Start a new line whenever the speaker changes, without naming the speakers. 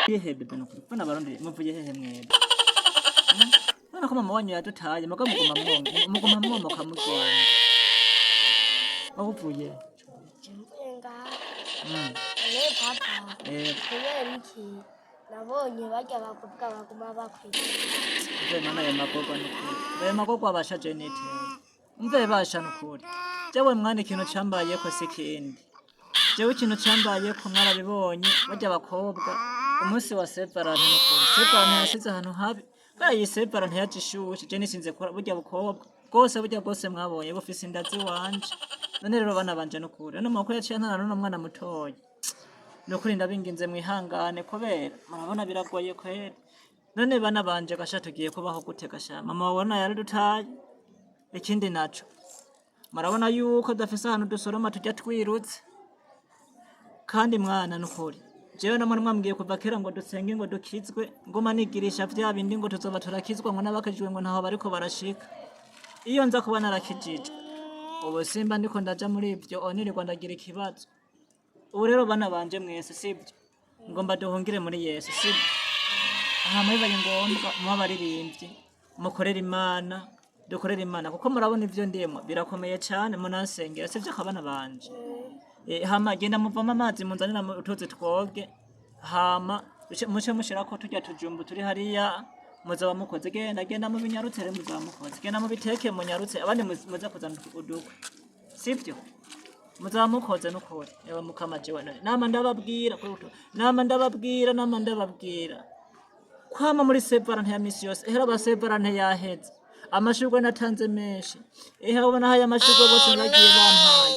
Hehe bebe, nukuri kubona abarundi muvuye hehe mwebwe? Urabona ko mama wanyu yadutaye, muga muguma muguma mwomoka mugenda. Aho uvuye?
Mvuye ngaha. None papa, kubera iki nabonye barya bakobwa baguma bakwita?
Mve mana, ayo magorwa nukuri, ayo magorwa abashaje niteye. Mve basha, nukuri jewe mwana, ikintu cambayeko si kindi. Jewe ikintu cambayeko mwarabibonye, barya bakobwa umunsi wa Saint-Valentin, nukuri Saint-Valentin yasize ahantu habi. Kubera iyi Saint-Valentin yaje ishushe, je nisinze kora burya bukobwa bwose, burya bwose mwabonye bufise inda ziwanje. None rero bana banje, nukuri ano makuru yaciye antana n'uno mwana mutoyi, nukuri ndabinginze mwihangane, kubera murabona biragoye kweri. None bana banje gasha, tugiye kubaho gute gasha? Mama wabona yaradutaye. Ikindi naco, murabona yuko dafise ahantu dusoroma tujya twirutse. Kandi mwana, nukuri jewe namwe mwambwiye kuva kera ngo dusenge ngo dukizwe, nguma nigirisha vya bindi ngo tuzoba turakizwa, ngo n'abakijijwe ngo ntaho bariko barashika. Iyo nza kuba narakijijwe, ubu simba ndiko ndaja muri ivyo, onirirwa ndagira ikibazo. Ubu rero bana banje mwese, sibyo, ngomba duhungire muri Yesu, sibyo? Hama bibaye ngombwa muba abaririmbyi, mukorere Imana, dukorere Imana, kuko murabona ivyo ndimo birakomeye cane. Munansengera, sivyo kabana banje? Hama genda muvoma amazi, munzanira utuzi twoge, hama muce mushirako turya tujumbu turi hariya, muzaba mukoze. Genda, genda mubinyarutse rero, muzaba mukoze. Genda mubiteke munyarutse, abandi muze kuzana udukwi, sivyo? Muzaba mukoze nukuri. Ewe mukama, jewe none nama ndababwira, nama ndababwira, nama ndababwira kwama muri Saint-Valentin ya misi yose. Ehera ba Saint-Valentin yaheze, amashurwe natanze menshi. Ehe, ubona haya amashurwe bose bagiye bampaye.